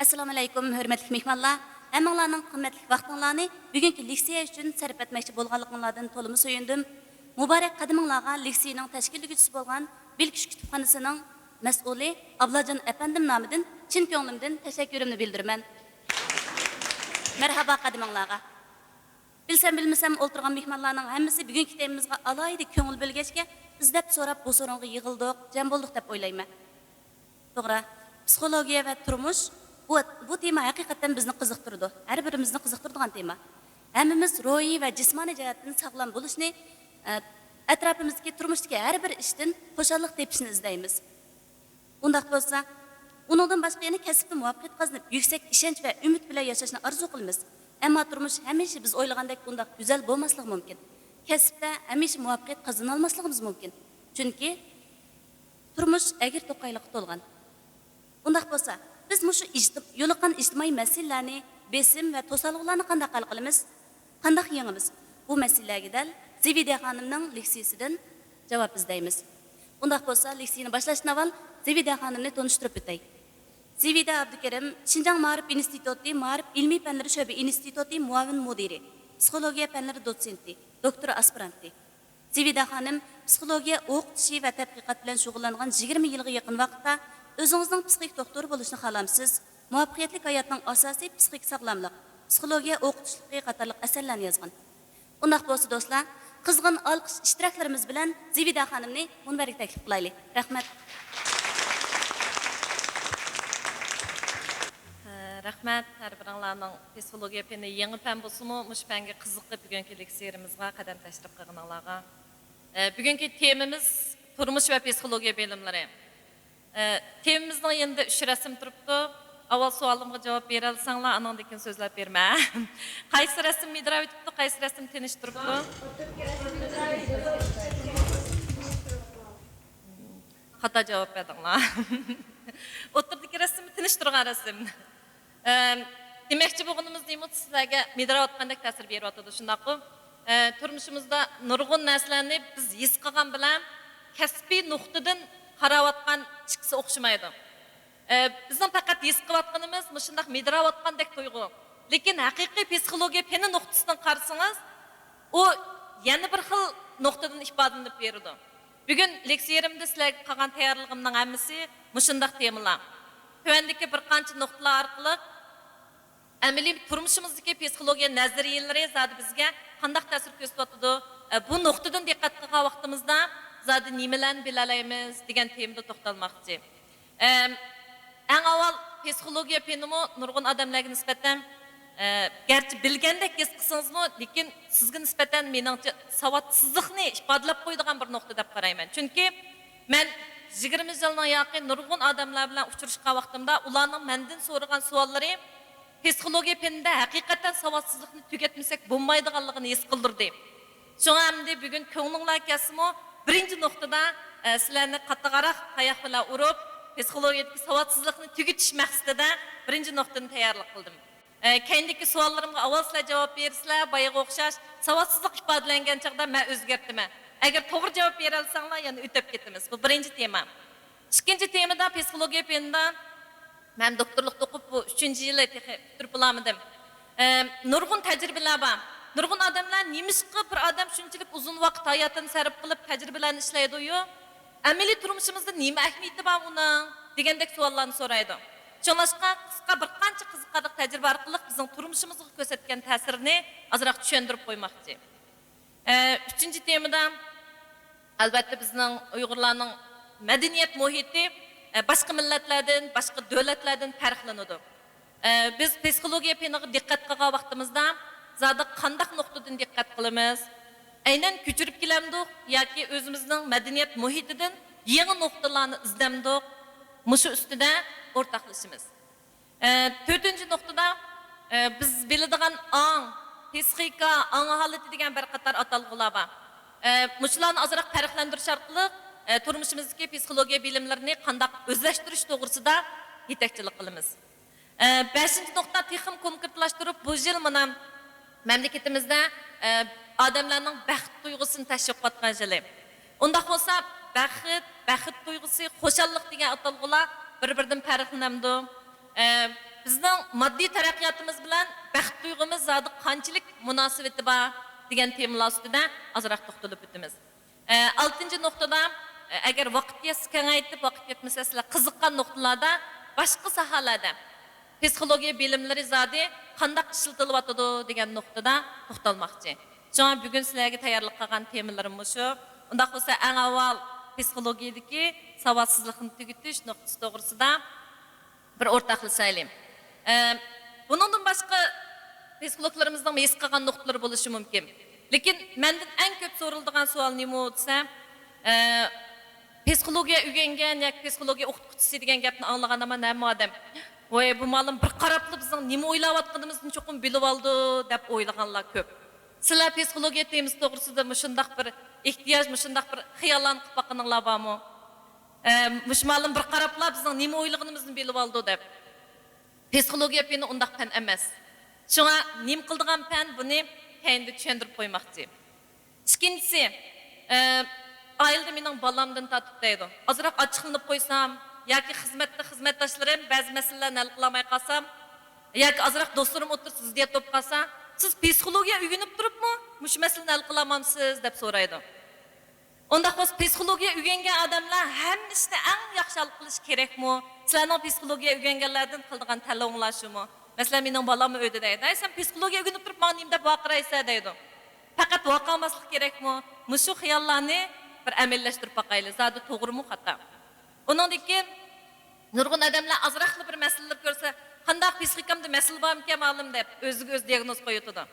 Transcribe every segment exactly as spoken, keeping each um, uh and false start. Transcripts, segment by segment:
ئەسسالامۇئەلەيكۇم، ھۆرمەتلىك مېھمانلار! ھەممىڭلارنىڭ قىممەتلىك ۋاقتىڭلارنى بۈگۈنكى لېكسىيە ئۈچۈن سەرپ ئەتمەكچى بولغانلىقىڭلاردىن تولىمۇ سۆيۈندۈم. مۇبارەك قەدىمىڭلارغا لېكسىيىنىڭ تەشكىللىگۈچىسى بولغان بىلكۈچ كۇتۇپخانىسىنىڭ مەسئۇلى ئابلاجان ئەپەندىم نامىدىن چىن كۆڭلۈمدىن تەشەككۈرۈمنى بىلدۈرىمەن. مەرھابا قەدىمىڭلارغا! بىلسەم بىلمىسەم ئولتۇرغان مېھمانلارنىڭ ھەممىسى بۈگۈنكى تېمىمىزغا ئالاھىدە كۆڭۈل بۆلگەچكە، ئىزدەپ سوراپ بۇ سورۇنغا يىغىلدۇق، جەم بولدۇق دەپ ئويلايمەن. توغرا. پسىخولوگىيە ۋە تۇرمۇش، بۇ، بۇ تېما ھەقىقەتەن بىزنى قىزىقتۇرىدۇ. ھەر بىرىمىزنى قىزىقتۇرىدىغان تېما. ھەممىمىز روھىي ۋە جىسمانىي جەھەتتىن ساغلام بولۇشنى، ئە، ئەتراپىمىزدىكى، تۇرمۇشتىكى ھەر بىر ئىشتىن خۇشاللىق تېپىشنى ئىزدەيمىز. ئۇنداق بولسا، ئۇنىڭدىن باشقا يەنە كەسىپتە مۇۋەپپەقىيەت قازىنىپ، يۈكسەك ئىشەنچ ۋە ئۈمىد بىلەن ياشاشنى ئارزۇ قىلىمىز. ئەمما تۇرمۇش ھەمىشە بىز ئويلىغاندەك ئۇنداق گۈزەل بولماسلىقى مۇمكىن. كەسىپتە ھەمىشە مۇۋەپپەقىيەت قازىنالماسلىقىمىز مۇمكىن. چۈنكى تۇرمۇش ئەگرى-توقايلىققا تولغان. ئۇنداق بولسا، بىز مۇشۇ ئىجتىم-، يولۇققان ئىجتىمائىي مەسىلىلەرنى، بېسىم ۋە توسالغۇلارنى قانداق ھەل قىلىمىز؟ قانداق يېڭىمىز؟ بۇ مەسىلىلەرگە دەل زىبىدە خانىمنىڭ لېكسىيىسىدىن جاۋاب ئىزدەيمىز. ئۇنداق بولسا، لېكسىيىنى باشلاشتىن ئاۋۋال زىبىدە خانىمنى تونۇشتۇرۇپ ئۆتەي. زىبىدە ئابدۇكېرىم، شىنجاڭ مائارىپ ئىنستىتۇتى مائارىپ ئىلمىي پەنلىرى شۆبە ئىنستىتۇتى مۇئاۋىن مۇدىرى، پسىخولوگىيە پەنلىرى دوتسېنتى، دوكتور ئاسپىرانتى. زىبىدە خانىم پسىخولوگىيە ئوقۇتۇشى ۋە تەتقىقات بىلەن شۇغۇللانغان يىگىرمە يىلغا يېقىن ۋاقىتتا ئۆزىڭىزنىڭ پسىخىك دوختۇرى بولۇشنى خالامسىز؟ مۇۋەپپەقىيەتلىك ھاياتنىڭ ئاساسى پسىخىك ساغلاملىق، پسىخولوگىيە ئوقۇتۇشلۇقى قاتارلىق ئەسەرلەرنى يازغان. ئۇنداق بولسا دوستلار، قىزغىن ئالقىش ئىشتىراكلىرىمىز بىلەن زىبىدە خانىمنى مۇنبەرگە تەكلىپ قىلايلى. رەھمەت. رەھمەت، ھەر بىرىڭلارنىڭ پسىخولوگىيە پېنى يېڭى پەن بولسىمۇ، مۇشۇ پەنگە قىزىقىپ بۈگۈنكى لېكسىيىمىزغا قەدەم تەشرىپ قىلغىنىڭلارغا. ئە، بۈگۈنكى تېمىمىز تۇرمۇش ۋە پسىخولوگىيە بىلىملىرى. ئە، تېمىمىزنىڭ يېنىدا ئۈچ رەسىم تۇرۇپتۇ. ئاۋۋال سوئالىمغا جاۋاب بېرەلىسەڭلار، ئاندىن كېيىن سۆزلەپ بېرىمەن. قايسى رەسىم مىدىراۋ ئۆتۈپتۇ، قايسى رەسىم تىنچ تۇرۇپتۇ؟ خاتا جاۋاب بەردىڭلار. ئوتتۇرىدىكى رەسىم تىنچ تۇرغان رەسىم. ئەم، دېمەكچى بولغىنىمىز نېمە، سىلەرگە مىدىراۋاتقاندەك تەسىر بېرىۋاتىدۇ، شۇنداققۇ؟ ئە، تۇرمۇشىمىزدا نۇرغۇن نەرسىلەرنى بىز ھېس قىلغان بىلەن كەسپىي نۇقتىدىن قاراۋاتقان ئىككىسى ئوخشىمايدۇ. ئە، بىزنىڭ پەقەت ھېس قىلىۋاتقىنىمىز مۇشۇنداق مىدىراۋاتقاندەك تۇيغۇ. لېكىن ھەقىقىي پسىخولوگىيە پېنى نۇقتىسىدىن قارىسىڭىز، ئۇ يەنە بىر خىل نۇقتىدىن ئىپادىلىنىپ بېرىدۇ. بۈگۈن لېكسىيەمدە سىلەرگە قىلغان تەييارلىقىمنىڭ ھەممىسى مۇشۇنداق تېمىلار. تۆۋەندىكى بىر قانچە نۇقتىلار ئارقىلىق ئەمەلىي تۇرمۇشىمىزدىكى پسىخولوگىيە نەزەرىيەلىرى زادى بىزگە قانداق تەسىر كۆرسىتىۋاتىدۇ؟ ئە، بۇ نۇقتىدىن دىققەت قىلغان ۋاقتىمىزدا زادى نېمىلەرنى بىلەلەيمىز دېگەن تېمىدا توختالماقچى. ئەم، ئەڭ ئاۋۋال پسىخولوگىيە پېنىمۇ نۇرغۇن ئادەملەرگە نىسبەتەن، ئە، گەرچە بىلگەندەك ھېس قىلسىڭىزمۇ، لېكىن سىزگە نىسبەتەن مېنىڭچە ساۋاتسىزلىقنى ئىپادىلەپ قويىدىغان بىر نۇقتا دەپ قارايمەن. چۈنكى مەن يىگىرمە يىلنىڭ ياقى نۇرغۇن ئادەملەر بىلەن ئۇچراشقان ۋاقتىمدا ئۇلارنىڭ مەندىن سورىغان سوئاللىرى پسىخولوگىيە پېنىدە ھەقىقەتەن ساۋاتسىزلىقنى تۈگەتمىسەك بولمايدىغانلىقىنى ھېس قىلدۇردى. شۇڭا ئەمدى بۈگۈن كۆڭلۈڭلار كەلسىمۇ، بىرىنچى نۇقتىدا، ئە، سىلەرنى قاتتىقراق تاياق بىلەن ئۇرۇپ، پسىخولوگىيەدىكى ساۋاتسىزلىقنى تۈگىتىش مەقسىتىدە بىرىنچى نۇقتىنى تەييارلىق قىلدىم. ئە، كەينىدىكى سوئاللىرىمغا ئاۋۋال سىلەر جاۋاب بېرىسىلەر، بايىغا ئوخشاش ساۋاتسىزلىق ئىپادىلەنگەن چاغدا مەن ئۆزگەرتىمەن. ئەگەر توغرا جاۋاب بېرەلىسەڭلار، يەنە ئۆتۈپ كېتىمىز. بۇ بىرىنچى تېما. ئىككىنچى تېمىدا پسىخولوگىيە پېنىدا مەن دوكتورلۇقتا ئوقۇپ، بۇ ئۈچىنچى يىلى تېخى پۈتتۈرۈپ بولالمىدىم. ئە، نۇرغۇن تەجرىبىلەر بار. نۇرغۇن ئادەملەر، «نېمىشقا بىر ئادەم شۇنچىلىك ئۇزۇن ۋاقىت ھاياتىنى سەرپ قىلىپ تەجرىبىلەرنى ئىشلەيدۇ-يۇ؟ ئەمەلىي تۇرمۇشىمىزدا نېمە ئەھمىيىتى بار ئۇنىڭ؟» دېگەندەك سوئاللارنى سورايدۇ. شۇڭلاشقا قىسقا بىر قانچە قىزىقارلىق تەجرىبە ئارقىلىق بىزنىڭ تۇرمۇشىمىزغا كۆرسەتكەن تەسىرىنى ئازراق چۈشەندۈرۈپ قويماقچى. ئە، ئۈچىنچى تېمىدا، ئەلۋەتتە، بىزنىڭ ئۇيغۇرلارنىڭ مەدەنىيەت مۇھىتى، ئە، باشقا مىللەتلەردىن، باشقا دۆلەتلەردىن پەرقلىنىدۇ. ئە، بىز پسىخولوگىيە پېنىغا دىققەت قىلغان ۋاقتىمىزدا، زادى قانداق نۇقتىدىن دىققەت قىلىمىز؟ ئەينەن كۆچۈرۈپ كېلەمدۇق ياكى ئۆزىمىزنىڭ مەدەنىيەت مۇھىتىدىن يېڭى نۇقتىلارنى ئىزدەمدۇق؟ مۇشۇ ئۈستىدە ئورتاقلىشىمىز. ئە، تۆتىنچى نۇقتىدا، ئە، بىز بىلىدىغان ئاڭ، پسىخىكا، ئاڭ ھالىتى دېگەن بىر قاتار ئاتالغۇلار بار. ئە، مۇشۇلارنى ئازراق پەرقلەندۈرۈش ئارقىلىق، ئە، تۇرمۇشىمىزدىكى پسىخولوگىيە بىلىملىرىنى قانداق ئۆزلەشتۈرۈش توغرىسىدا يېتەكچىلىك قىلىمىز. ئە، بەشىنچى نۇقتا تېخىمۇ كونكرېتلاشتۇرۇپ، بۇ يىل مانا مەملىكىتىمىزدە، ئە، ئادەملەرنىڭ بەخت تۇيغۇسىنى تەشۋىق قىلىۋاتقان يىلى. ئۇنداق بولسا، بەخت، بەخت تۇيغۇسى، خۇشاللىق دېگەن ئاتالغۇلار بىر-بىرىدىن پەرقلىنەمدۇ؟ ئە، بىزنىڭ ماددىي تەرەققىياتىمىز بىلەن بەخت تۇيغۇمىز زادى قانچىلىك مۇناسىۋىتى بار دېگەن تېمىلار ئۈستىدە ئازراق توختىلىپ ئۆتىمىز. ئە، ئالتىنچى نۇقتىدا، ئە، ئەگەر ۋاقىت يەتسە كېڭەيتىپ، ۋاقىت يەتمىسە سىلەر قىزىققان نۇقتىلاردا باشقا ساھەلەردە پسىخولوگىيە بىلىملىرى زادى قانداق ئىشلىتىلىۋاتىدۇ دېگەن نۇقتىدا توختالماقچى. شۇڭا بۈگۈن سىلەرگە تەييارلىق قىلغان تېمىلىرىم مۇشۇ. ئۇنداق بولسا ئەڭ ئاۋۋال پسىخولوگىيىدىكى ساۋاتسىزلىقنى تۈگىتىش نۇقتىسى توغرىسىدا بىر ئورتاقلىشايلى. ئە، بۇنىڭدىن باشقا پسىخولوگلىرىمىزنىڭ ھېس قىلغان نۇقتىلىرى بولۇشى مۇمكىن. لېكىن مەندىن ئەڭ كۆپ سورىلىدىغان سوئال نېمە دېسە، ئە، پسىخولوگىيە ئۆگەنگەن ياكى پسىخولوگىيە ئوقۇتقۇچىسى دېگەن گەپنى ئاڭلىغاندا مانا ھەممە ئادەم، ۋاي، بۇ مۇئەللىم بىر قاراپلا بىزنىڭ نېمە ئويلاۋاتقىنىمىزنى چوقۇم بىلىۋالىدۇ دەپ ئويلىغانلار كۆپ. سىلەر پسىخولوگىيە تېمىسى توغرىسىدا مۇشۇنداق بىر ئېھتىياج، مۇشۇنداق بىر خىياللارنى قىلىپ باققىنىڭلار بارمۇ؟ ئە، مۇشۇ مۇئەللىم بىر قاراپلا بىزنىڭ نېمە ئويلىغىنىمىزنى بىلىۋالىدۇ دەپ. پسىخولوگىيە پېنى ئۇنداق پەن ئەمەس. شۇڭا نېمە قىلىدىغان پەن، بۇنى كەينىدە چۈشەندۈرۈپ قويماقچى. ئىككىنچىسى، ئە، ئائىلىدە مېنىڭ بالامدىن تارتىپ دەيدۇ. ئازراق ئاچچىقلىنىپ قويسام ياكى خىزمەتتە خىزمەتداشلىرىم بەزى مەسىلىلەرنى ھەل قىلالماي قالسام ياكى ئازراق دوستلىرىم ئوتتۇرىسىدا زىددىيەت بولۇپ قالسا، سىز پسىخولوگىيە ئۆگىنىپ تۇرۇپمۇ مۇشۇ مەسىلىنى ھەل قىلالمامسىز دەپ سورايدۇ. ئۇنداق بولسا، پسىخولوگىيە ئۆگەنگەن ئادەملەر ھەممە ئىشنى ئەڭ ياخشى ھەل قىلىشى كېرەكمۇ؟ سىلەرنىڭ پسىخولوگىيە ئۆگەنگەنلەردىن قىلىدىغان تەلىپىڭلار شۇمۇ؟ مەسىلەن، مېنىڭ بالاممۇ ئۆيدە دەيدۇ، ھەي، سەن پسىخولوگىيە ئۆگىنىپ تۇرۇپ ماڭا نېمە دەپ ۋارقىرايسەن دەيدۇ. پەقەت ۋارقىرىماسلىق كېرەكمۇ؟ مۇشۇ خىياللارنى بىر ئەمەلىيلەشتۈرۈپ باقايلى، زادى توغرىمۇ خاتا؟ ئۇنىڭدىن كېيىن نۇرغۇن ئادەملەر ئازراقلا بىر مەسىلىلەر كۆرسە، قانداق، پسىخىكامدا مەسىلە بارمىكەن مۇئەللىم دەپ ئۆزىگە ئۆزى دىئاگنوز قويۇۋېتىدۇ.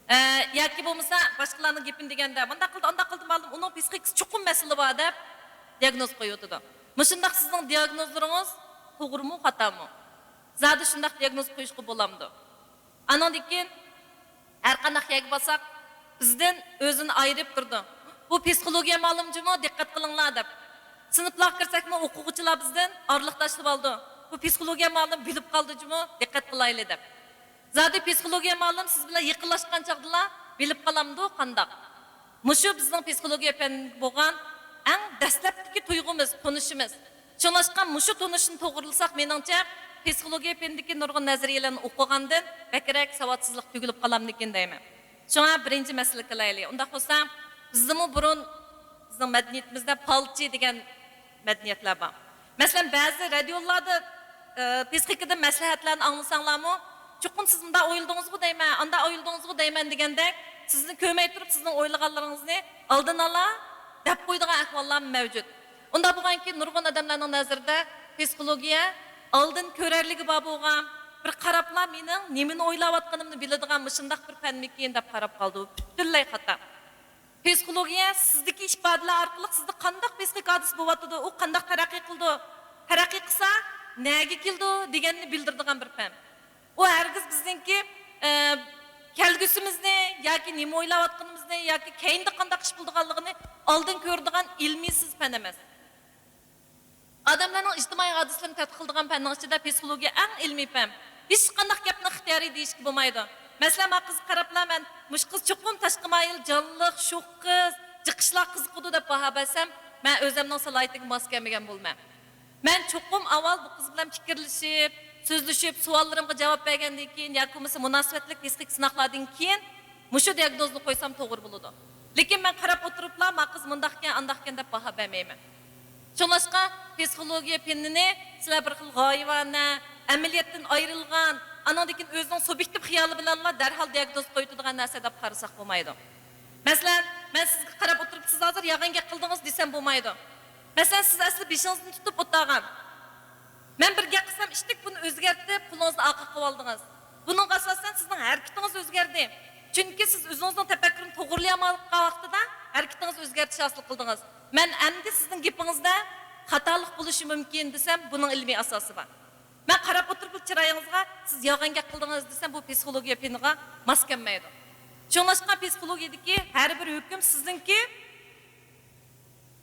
ئە، ياكى بولمىسا باشقىلارنىڭ گېپىنى دېگەندە، مۇنداق قىلدى، ئانداق قىلدى مۇئەللىم، ئۇنىڭ پسىخىكىسى چوقۇم مەسىلە بار دەپ دىئاگنوز قويۇۋېتىدۇ. مۇشۇنداق سىزنىڭ دىئاگنوزلىرىڭىز توغرىمۇ، خاتامۇ؟ زادى شۇنداق دىئاگنوز قويۇشقا بولامدۇ؟ ئانىڭدىن كېيىن ھەر قانداق يەرگە بارساق، بىزدىن ئۆزىنى ئايرىپ تۇرىدۇ. بۇ پسىخولوگىيە مۇئەللىمى جۇمۇ، دىققەت قىلىڭلار دەپ. سىنىپلارغا كىرسەكمۇ ئوقۇغۇچىلار بىزدىن ئارىلىق تاشلىۋالىدۇ. بۇ پسىخولوگىيە مۇئەللىمى بىلىپ قالدى جۇمۇ، دىققەت قىلايلى دەپ. زادى پسىخولوگىيە مۇئەللىمى سىز بىلەن يېقىنلاشقان چاغدىلا بىلىپ قالامدۇ قانداق؟ مۇشۇ بىزنىڭ پسىخولوگىيە پەنىگە بولغان ئەڭ دەسلەپتىكى تۇيغۇمىز، تونۇشىمىز. شۇڭلاشقا مۇشۇ تونۇشنى توغرىلىساق، مېنىڭچە، پسىخولوگىيە پېنىدىكى نۇرغۇن نەزەرىيەلەرنى ئوقۇغاندىن بەكرەك ساۋاتسىزلىق تۈگۈلۈپ قالامدىكىن دەيمەن. شۇڭا بىرىنچى مەسىلىگە كېلەيلى. ئۇنداق بولسا، بىزدىمۇ بۇرۇن بىزنىڭ مەدەنىيىتىمىزدە پالچى دېگەن مەدەنىيەتلەر بار. مەسىلەن، بەزى رادىيولاردا، ئى، پسىخىكىدىن مەسلىھەتلەرنى ئاڭلىساڭلارمۇ، چوقۇم سىز مۇنداق ئويلىدىڭىزغۇ دەيمەن، ئانداق ئويلىدىڭىزغۇ دەيمەن دېگەندەك، سىزنى كۆرمەي تۇرۇپ سىزنىڭ ئويلىغانلىرىڭىزنى ئالدىن ئالا دەپ قويىدىغان ئەھۋاللارمۇ مەۋجۇت. ئۇنداق بولغانكىن، نۇرغۇن ئادەملەرنىڭ نەزىرىدە پسىخولوگىيە ئالدىن كۆرەرلىكى بار بولغان، بىر قاراپلا مېنىڭ نېمىنى ئويلاۋاتقىنىمنى بىلىدىغان مۇشۇنداق بىر پەنمىكىن دەپ قاراپ قالىدۇ. پۈتۈنلەي خاتا. پسىخولوگىيە سىزدىكى ئىپادىلەر ئارقىلىق سىزدە قانداق پسىخىك ھادىسە بولۇۋاتىدۇ، ئۇ قانداق تەرەققىي قىلىدۇ، تەرەققىي قىلسا نەگە كېلىدۇ دېگەننى بىلدۈرىدىغان بىر پەن. ئۇ ھەرگىز بىزنىڭكى، ئە، كەلگۈسىمىزنى ياكى نېمە ئويلاۋاتقىنىمىزنى ياكى كەينىدە قانداق ئىش بولىدىغانلىقىنى ئالدىن كۆرىدىغان ئىلمىيسىز پەن ئەمەس. ئادەملەرنىڭ ئىجتىمائىي ھادىسىلىرىنى تەتقىق قىلىدىغان پەننىڭ ئىچىدە پسىخولوگىيە ئەڭ ئىلمىي پەن. ھېچقانداق گەپنى ئىختىيارىي دېيىشكە بولمايدۇ. مەسىلەن، مانا قىزغا قاراپلا مەن، مۇشۇ قىز چوقۇم تاشقى مايىل، جانلىق، شوخ قىز، جىق ئىشلارغا قىزىقىدۇ دەپ باھا بەرسەم، مەن ئۆزەمنىڭ سالاھىيىتىگە ماس كەلمىگەن بولىمەن. مەن چوقۇم ئاۋۋال بۇ قىز بىلەن پىكىرلىشىپ، سۆزلىشىپ، سوئاللىرىمغا جاۋاب بەرگەندىن كېيىن ياكى بولمىسا مۇناسىۋەتلىك پسىخىك سىناقلاردىن كېيىن مۇشۇ دىئاگنوزنى قويسام توغرا بولىدۇ. لېكىن مەن قاراپ ئولتۇرۇپلا، ما قىز مۇنداقكەن، ئانداقكەن دەپ باھا بەرمەيمەن. شۇڭلاشقا پسىخولوگىيە پېنىنى سىلەر بىر خىل غايىۋانە، ئەمەلىيەتتىن ئايرىلغان، ئانىڭدىن كېيىن ئۆزىنىڭ سۇبيېكتىپ خىيالى بىلەنلا دەرھال دىئاگنوز قويۇۋېتىدىغان نەرسە دەپ قارىساق بولمايدۇ. مەسىلەن، مەن سىزگە قاراپ ئولتۇرۇپ، سىز ھازىر يالغان گەپ قىلدىڭىز دېسەم بولمايدۇ. مەسىلەن، سىز ئەسلى بېشىڭىزنى تۇتۇپ ئولتۇرغان. مەن بىر گەپ قىلسام، ئىتتىك بۇنى ئۆزگەرتىپ، قولىڭىزنى ئارقىغا قىلىۋالدىڭىز. بۇنىڭغا ئاساسەن سىزنىڭ ھەرىكىتىڭىز ئۆزگەردى. چۈنكى سىز ئۆزىڭىزنىڭ تەپەككۇرىنى توغرىلىيالمىغان ۋاقتىدا ھەرىكىتىڭىزنى ئۆزگەرتىش ھاسىل قىلدىڭىز. مەن ئەمدى سىزنىڭ گېپىڭىزدە خاتالىق بولۇشى مۇمكىن دېسەم، بۇنىڭ ئىلمىي ئاساسى بار. مەن قاراپ ئولتۇرۇپ چىرايىڭىزغا، سىز يالغان گەپ قىلدىڭىز دېسەم، بۇ پسىخولوگىيە پېنىغا ماس كەلمەيدۇ. شۇڭلاشقا پسىخولوگىيىدىكى ھەر بىر ھۆكۈم سىزنىڭكى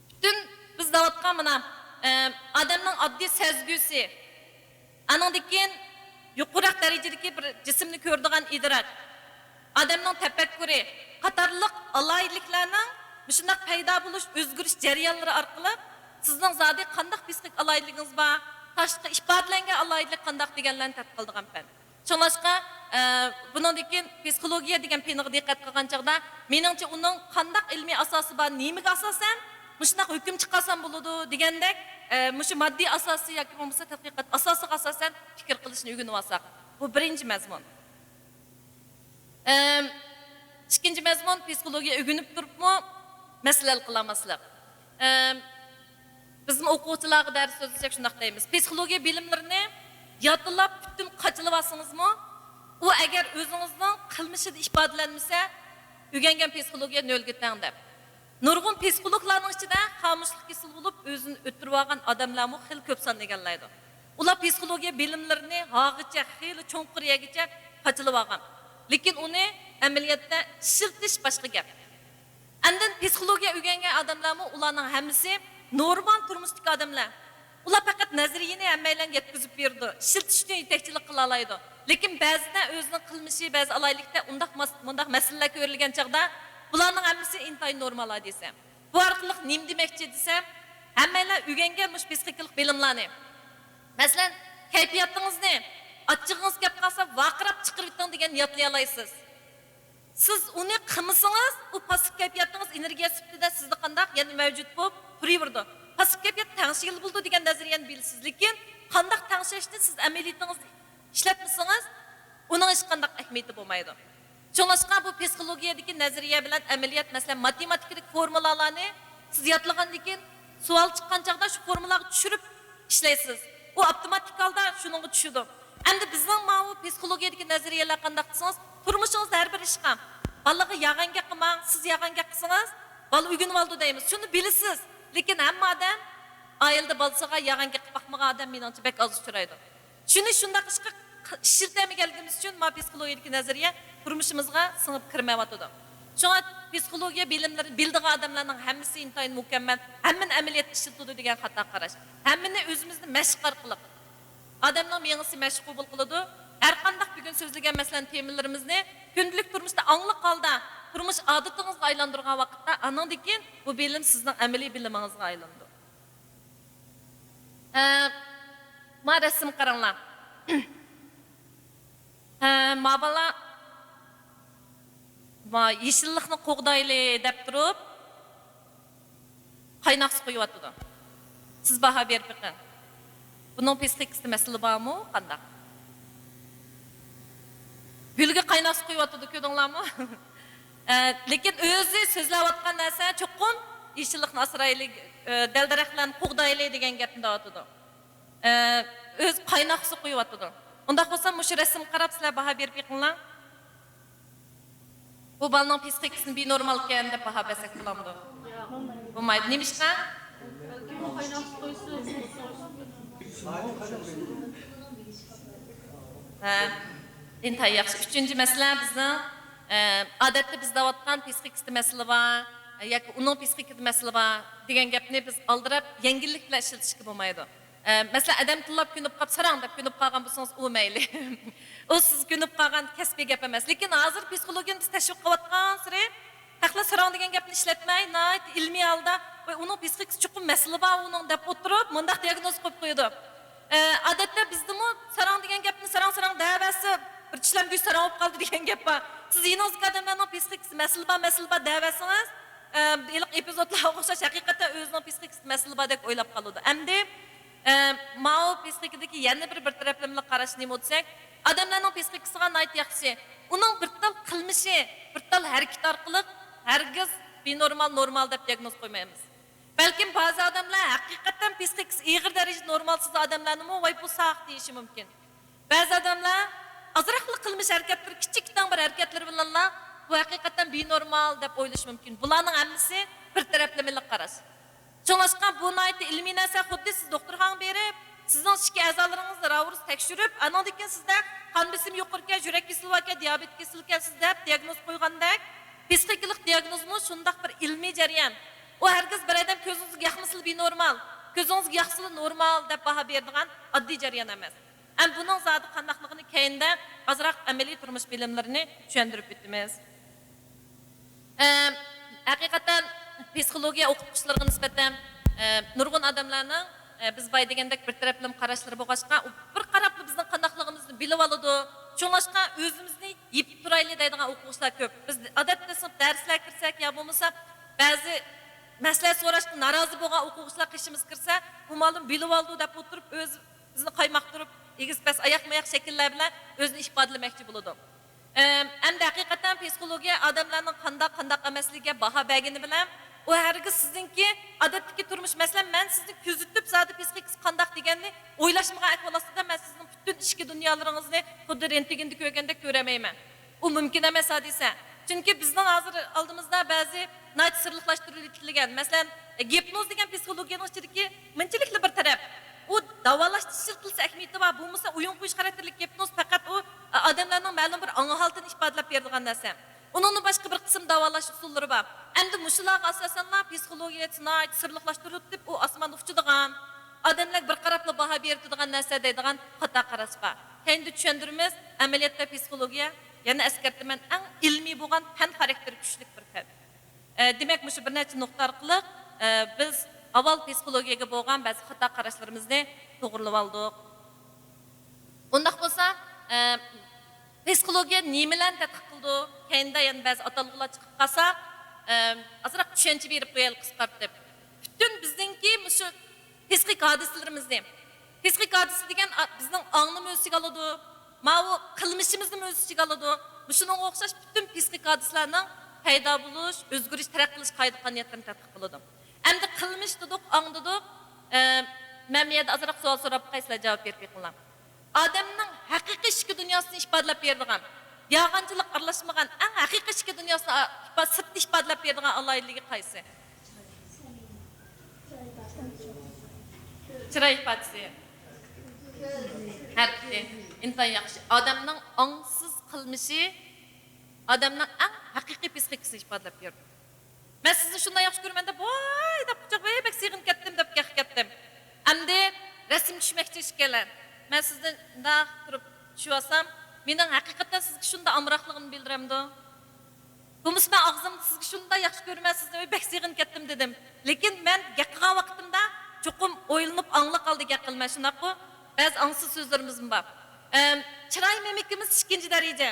پۈتۈن بىز دەۋاتقان مانا، ئە، ئادەمنىڭ ئاددىي سەزگۈسى، ئانىڭدىن كېيىن يۇقىرىراق دەرىجىدىكى بىر جىسىمنى كۆرىدىغان ئىدراك، ئادەمنىڭ تەپەككۇرى قاتارلىق ئالاھىدىلىكلەرنىڭ مۇشۇنداق پەيدا بولۇش، ئۆزگىرىش جەريانلىرى ئارقىلىق سىزنىڭ زادى قانداق پسىخىك ئالاھىدىلىكىڭىز بار، تاشقى ئىپادىلەنگەن ئالاھىدىلىك قانداق دېگەنلەرنى تەتقىق قىلىدىغان پەن. شۇڭلاشقا، ئە، بۇنىڭدىن كېيىن پسىخولوگىيە دېگەن پېنىغا دىققەت قىلغان چاغدا، مېنىڭچە ئۇنىڭ قانداق ئىلمىي ئاساسى بار، نېمىگە ئاساسەن مۇشۇنداق ھۆكۈم چىقارسام بولىدۇ دېگەندەك، ئە، مۇشۇ ماددىي ئاساسى ياكى بولمىسا تەتقىقات ئاساسىغا ئاساسەن پىكىر قىلىشنى ئۆگىنىۋالساق. بۇ بىرىنچى مەزمۇن. ئەم، ئىككىنچى مەزمۇن، پسىخولوگىيە ئۆگىنىپ تۇرۇپمۇ مەسىلە ھەل قىلالماسلىق. ئەم، بىزمۇ ئوقۇغۇچىلارغا دەرس سۆزلىسەك شۇنداق دەيمىز. پسىخولوگىيە بىلىملىرىنى يادلاپ پۈتۈن قاچىلىۋالسىڭىزمۇ، ئۇ ئەگەر ئۆزىڭىزنىڭ قىلمىشىدا ئىپادىلەنمىسە، ئۆگەنگەن پسىخولوگىيە نۆلگە تەڭ دەپ. نۇرغۇن پسىخولوگلارنىڭ ئىچىدە خامۇشلۇق كېسىلى بولۇپ، ئۆزىنى ئۆلتۈرۈۋالغان ئادەملەرمۇ خېلى كۆپ ساننى ئىگىلەيدۇ. ئۇلار پسىخولوگىيە بىلىملىرىنى ھاغىچە خېلى چوڭقۇر يەرگىچە قاچىلىۋالغان. لېكىن ئۇنى ئەمەلىيەتتە ئىشلىتىش باشقا گەپ. ئاندىن پسىخولوگىيە ئۆگەنگەن ئادەملەرمۇ ئۇلارنىڭ ھەممىسى نورمال تۇرمۇشتىكى ئادەملەر. ئۇلار پەقەت نەزەرىيىنى ھەممەيلەنگە يەتكۈزۈپ بېرىدۇ، ئىشلىتىش ئۈچۈن يېتەكچىلىك قىلالايدۇ. لېكىن بەزىدە ئۆزىنىڭ قىلمىشى، بەزى ئالاھىدىلىكتە ئۇنداق ماس-، مۇنداق مەسىلىلەر كۆرۈلگەن چاغدا بۇلارنىڭ ھەممىسى ئىنتايىن نورمال ھادىسە. بۇ ئارقىلىق نېمە دېمەكچى دېسەم، ھەممەيلەن ئۆگەنگەن مۇشۇ پسىخىكىلىق بىلىملارنى، مەسىلەن، كەيپىياتىڭىزنى، ئاچچىقىڭىز كەپ قالسا ۋارقىراپ چىقىرىۋېتىڭ دېگەننى يادلىيالايسىز. سىز ئۇنى قىلمىسىڭىز، ئۇ پاسسىپ كەيپىياتىڭىز ئېنېرگىيە سۈپىتىدە سىزدە قانداق يەنە مەۋجۇت بولۇپ تۇرۇۋېرىدۇ. پاسسىپ كەيپىيات تەڭشىگىلى بولىدۇ دېگەن نەزەرىيەنى بىلىسىز، لېكىن قانداق تەڭشەشنى سىز ئەمەلىيىتىڭىزدە ئىشلەتمىسىڭىز، ئۇنىڭ ھېچقانداق ئەھمىيىتى بولمايدۇ. شۇڭلاشقا بۇ پسىخولوگىيەدىكى نەزەرىيە بىلەن ئەمەلىيەت، مەسىلەن، ماتېماتىكىدىكى فورمۇلالارنى سىز يادلىغاندىن كېيىن، سوئال چىققان چاغدا شۇ فورمۇلىغا چۈشۈرۈپ ئىشلەيسىز. ئۇ ئاپتوماتىك ھالدا شۇنىڭغا چۈشىدۇ. ئەمدى بىزنىڭ ماۋۇ پسىخولوگىيەدىكى نەزەرىيەلەر قانداق دېسىڭىز، تۇرمۇشىڭىزدا ھەر بىر ئىشقا، بالىغا يالغان گەپ قىلماڭ، سىز يالغان گەپ قىلسىڭىز، بالا ئۆگىنىۋالىدۇ دەيمىز. شۇنى بىلىسىز. لېكىن ھەممە ئادەم ئائىلىدە بالىسىغا يالغان گەپ قىلىپ باقمىغان ئادەم مېنىڭچە بەك ئاز ئۇچرايدۇ. شۇنى شۇنداق ئىشقا ئىشلىتەلمىگەنلىكىمىز ئۈچۈن ما پسىخولوگىيەدىكى نەزەرىيە تۇرمۇشىمىزغا سىڭىپ كىرمەيۋاتىدۇ. شۇڭا پسىخولوگىيە بىلىملىرىنى بىلىدىغان ئادەملەرنىڭ ھەممىسى ئىنتايىن مۇكەممەل، ھەممىنى ئەمەلىيەتتە ئىشلىتىدۇ دېگەن خاتا قاراش. ھەممىنى ئۆزىمىزنى مەشىق ئارقىلىق. ئادەمنىڭ مېڭىسى مەشىق قوبۇل قىلىدۇ. ھەر قانداق بۈگۈن سۆزلىگەن، مەسىلەن، تېمىلىرىمىزنى كۈندىلىك تۇرمۇشتا ئاڭلىق ھالدا تۇرمۇش ئادىتىڭىزغا ئايلاندۇرغان ۋاقىتتا، ئانىڭدىن كېيىن بۇ بىلىم سىزنىڭ ئەمەلىي بىلىمىڭىزغا ئايلىنىدۇ. ئە، ما رەسىمگە قاراڭلار. ھە، ما بالا، ما يېشىللىقنى قوغدايلى دەپ تۇرۇپ، قايناق سۇ قۇيۇۋاتىدۇ. سىز باھا بېرىپ بېقىڭ. بۇنىڭ پسىخىكىسىدا مەسىلە بارمۇ، قانداق؟ گۈلگە قايناق سۇ قۇيۇۋاتىدۇ، كۆردۈڭلارمۇ؟ ئە، لېكىن ئۆزى سۆزلەۋاتقان نەرسە چوقۇم يېشىللىقنى ئاسرايلى، ئە، دەل-دەرەخلەرنى قوغدايلى دېگەن گەپنى دەۋاتىدۇ. ئە، ئۆزى قايناق سۇ قۇيۇۋاتىدۇ. ئۇنداق بولسا مۇشۇ رەسىمگە قاراپ سىلەر باھا بېرىپ بېقىڭلار. بۇ بالىنىڭ پسىخىكىسىنى بىنورمالكەن دەپ باھا بەرسەك بولامدۇ؟ بولمايدۇ. نېمىشقا؟ ھە، ئىنتايىن ياخشى. ئۈچىنچى مەسىلە بىزنىڭ، ئە، ئادەتتە بىز دەۋاتقان پسىخىكىسىدا مەسىلە بار ياكى ئۇنىڭ پسىخىكىدا مەسىلە بار دېگەن گەپنى بىز ئالدىراپ يەڭگىللىك بىلەن ئىشلىتىشكە بولمايدۇ. ئە، مەسىلەن، ئادەم تىللاپ كۆنۈپ قاپ، ساراڭ دەپ كۆنۈپ قالغان بولسىڭىز، ئۇ مەيلى. ئۇ سىز كۆنۈپ قالغان كەسپىي گەپ ئەمەس. لېكىن ھازىر پسىخولوگىيەنى بىز تەشۋىق قىلىۋاتقانسېرى، خەقلەر ساراڭ دېگەن گەپنى ئىشلەتمەي، ناھايىتى ئىلمىي ھالدا، ۋاي، ئۇنىڭ پسىخىكىسى چوقۇم مەسىلە بار ئۇنىڭ، دەپ ئولتۇرۇپ، مۇنداق دىئاگنوز قويۇپ قويىدۇ. ئە، ئادەتتە بىزدىمۇ ساراڭ دېگەن گەپنى ساراڭ-ساراڭ دەۋەرسە، بىر چىشلام گۆشى ساراڭ بولۇپ قالدى دېگەن گەپ بار. سىز يېنىڭىزدىكى ئادەملەرنىڭ پسىخىكىسى مەسىلە بار، مەسىلە بار دەۋەرسىڭىز، ئە، ھېلىقى ئېپىزودلارغا ئوخشاش ھەقىقەتەن ئۆزىنىڭ پسىخىكىسىدا مەسىلە باردەك ئويلاپ قالىدۇ. ئەمدى، ئە، ماۋۇ پسىخىكىدىكى يەنە بىر، بىر تەرەپلىمىلىك قاراش نېمە دېسەك، ئادەملەرنىڭ پسىخىكىسىغا ناھايىتى ياخشى. ئۇنىڭ بىر تال قىلمىشى، بىر تال ھەرىكىتى ئارقىلىق ھەرگىز بىنورمال، نورمال دەپ دىئاگنوز قويمايمىز. بەلكىم بەزى ئادەملەر ھەقىقەتەن پسىخىكىسى ئېغىر دەرىجىدە نورمالسىز ئادەملەرنىمۇ، ۋاي، بۇ ساق دېيىشى مۇمكىن. بەزى ئادەملەر ئازراقلا قىلمىش ھەرىكەتلىرى، كىچىككىنە بىر ھەرىكەتلىرى بىلەنلا بۇ ھەقىقەتەن بىنورمال دەپ ئويلىشى مۇمكىن. بۇلارنىڭ ھەممىسى بىر تەرەپلىمىلىك قاراش. شۇڭلاشقا بۇ ناھايىتى ئىلمىي نەرسە. خۇددى سىز دوختۇرخانىغا بېرىپ، سىزنىڭ ئىچكى ئەزالىرىڭىزنى راۋۇرۇس تەكشۈرۈپ، ئانىڭدىن كېيىن سىزدە قان بېسىمى يۇقىرىكەن، يۈرەك كېسىلى باركەن، دىيابېت كېسىلىكەنسىز دەپ دىئاگنوز قويغاندەك، پسىخىكىلىق دىئاگنوزمۇ شۇنداق بىر ئىلمىي جەريان. ئۇ ھەرگىز بىر ئادەم كۆزىڭىزگە ياقمىسىلا بىنورمال، كۆزىڭىزگە ياقسىلا نورمال دەپ باھا بېرىدىغان ئاددىي جەريان ئەمەس. ئەمما بۇنىڭ زادى قانداقلىقىنى كەينىدە ئازراق ئەمەلىي تۇرمۇش بىلىملىرىنى چۈشەندۈرۈپ ئۆتىمىز. ئە، ھەقىقەتەن پسىخولوگىيە ئوقۇتقۇچىلىرىغا نىسبەتەن، ئە، نۇرغۇن ئادەملەرنىڭ ئە، بىز باي دېگەندەك بىر تەرەپلىمە قاراشلىرى بولغاچقا، ئۇ بىر قاراپلا بىزنىڭ قانداقلىقىمىزنى بىلىۋالىدۇ. شۇڭلاشقا ئۆزىمىزنى يېپىپ تۇرايلى دەيدىغان ئوقۇغۇچىلار كۆپ. بىز ئادەتتە سىنىپ دەرسلەرگە كىرسەك يا بولمىسا بەزى مەسلىھەت سوراشقا نارازى بولغان ئوقۇغۇچىلار قېشىمىزغا كىرسە، بۇ مالۇم بىلىۋالىدۇ دەپ ئولتۇرۇپ، ئۆزى بىزنى قايماقتۇرۇپ، ئېگىز پەس، ئاياق ماياق شەكىللەر بىلەن ئۆزىنى ئىپادىلىمەكچى بولىدۇ. ئەم، ئەمدى ھەقىقەتەن پسىخولوگىيە ئادەملەرنىڭ قانداق، قانداق ئەمەسلىكىگە باھا بەرگىنى بىلەن، ئۇ ھەرگىز سىزنىڭكى ئادەتتىكى تۇرمۇش، مەسىلەن، مەن سىزنى كۆزىتىپ، زادى پسىخىكىسى قانداق دېگەننى ئويلاشمىغان ئەھۋال ئاستىدا، مەن سىزنىڭ پۈتۈن ئىچكى دۇنيالىرىڭىزنى خۇددى رېنتگېندا كۆرگەندەك كۆرەلمەيمەن. ئۇ مۇمكىن ئەمەس ھادىسە. چۈنكى بىزنىڭ ھازىر ئالدىمىزدا بەزى ناھايىتى سىرلىقلاشتۇرۇلۇپ كېتىلگەن، مەسىلەن، گىپنوز دېگەن پسىخولوگىيەنىڭ ئىچىدىكى مۇنچىلىكلا بىر تەرەپ. ئۇ داۋالاشتا ئىشلىتىلسە ئەھمىيىتى بار، بولمىسا ئويۇن قويۇش خاراكتېرلىك گىپنوز پەقەت ئۇ ئادەملەرنىڭ مەلۇم بىر ئاڭ ھالىتىنى ئىپادىلەپ بېرىدىغان نەرسە. ئۇنىڭدىن باشقا بىر قىسىم داۋالاش ئۇسۇللىرى بار. ئەمدى مۇشۇلارغا ئاساسەنلا پسىخولوگىيە ناھايىتى سىرلىقلاشتۇرۇلۇپ، ئۇ ئاسماندا ئۇچىدىغان، ئادەملەرگە بىر قاراپلا باھا بېرىدىغان نەرسە دەيدىغان خاتا قاراش بار. كەينىدە چۈشەندۈرىمىز، ئەمەلىيەتتە پسىخولوگىيە، يەنە ئەسكەرتىمەن، ئەڭ ئىلمىي بولغان پەن خاراكتېرى كۈچلۈك بىر پەن. ئە، دېمەك، مۇشۇ بىر نەچچە نۇقتا ئارقىلىق، ئە، بىز ئاۋۋال پسىخولوگىيەگە بولغان بەزى خاتا قاراشلىرىمىزنى توغرىلىۋالدۇق. ئۇنداق بولسا، ئە، پسىخولوگىيە نېمىلەرنى تەتقىق قىلىدۇ؟ كەينىدە يەنە بەزى ئاتالغۇلار چىقىپ قالسا، ئە، ئازراق چۈشەنچە بېرىپ قويايلى قىسقارتىپ. پۈتۈن بىزنىڭكى مۇشۇ پسىخىك ھادىسىلىرىمىزنى، پسىخىك ھادىسە دېگەن، ئا، بىزنىڭ ئاڭنىمۇ ئۆز ئىچىگە ئالىدۇ، ماۋۇ قىلمىشىمىزنىمۇ ئۆز ئىچىگە ئالىدۇ. مۇشۇنىڭغا ئوخشاش پۈتۈن پسىخىك ھادىسىلەرنىڭ پەيدا بولۇش، ئۆزگىرىش، تەرەققىي قىلىش قائىدە قانۇنىيەتلىرىنى تەتقىق قىلىدۇ. ئەمدى قىلمىش دېدۇق، ئاڭ دېدۇق. ئە، مەن بۇ يەردە ئازراق سوئال سوراپ باقاي، سىلەر جاۋاب بېرىپ بېقىڭلار. ئادەمنىڭ ھەقىقىي ئىچكى دۇنياسىنى ئىپادىلەپ بېرىدىغان، يالغانچىلىق ئارىلاشمىغان، ئەڭ ھەقىقىي ئىچكى دۇنياسىنى ئا-، ئىپا-، سىرتتا ئىپادىلەپ بېرىدىغان ئالاھىدىلىكى قايسى؟ چىراي ئىپادىسى. ھەرىكىتى. ئىنتايىن ياخشى. ئادەمنىڭ ئاڭسىز قىلمىشى ئادەمنىڭ ئەڭ ھەقىقىي پسىخىكىسىنى ئىپادىلەپ بېرىدۇ. مەن سىزنى شۇنداق ياخشى كۆرىمەن دەپ، ۋاي دەپ قۇچاق، ۋاي بەك سېغىنىپ كەتتىم دەپ كەقىپ كەتتىم. ئەمدى رەسىم چۈشمەكچى ئىكەنلەر. مەن سىزدىن مۇنداق تۇرۇپ چۈشۈۋالسام، مېنىڭ ھەقىقەتەن سىزگە شۇنداق ئامراقلىقىمنى بىلدۈرەمدۇ؟ بولمىسا مەن ئاغزىمدا سىزگە شۇنداق ياخشى كۆرىمەن سىزنى، ۋاي بەك سېغىنىپ كەتتىم دېدىم. لېكىن مەن گەپ قىلغان ۋاقتىمدا چوقۇم ئويلىنىپ ئاڭلىق ھالدا گەپ قىلىمەن، شۇنداققۇ؟ بەزى ئاڭسىز سۆزلىرىمىزمۇ بار. ئەم، چىراي مىمىكىمىز ئىككىنچى دەرىجە.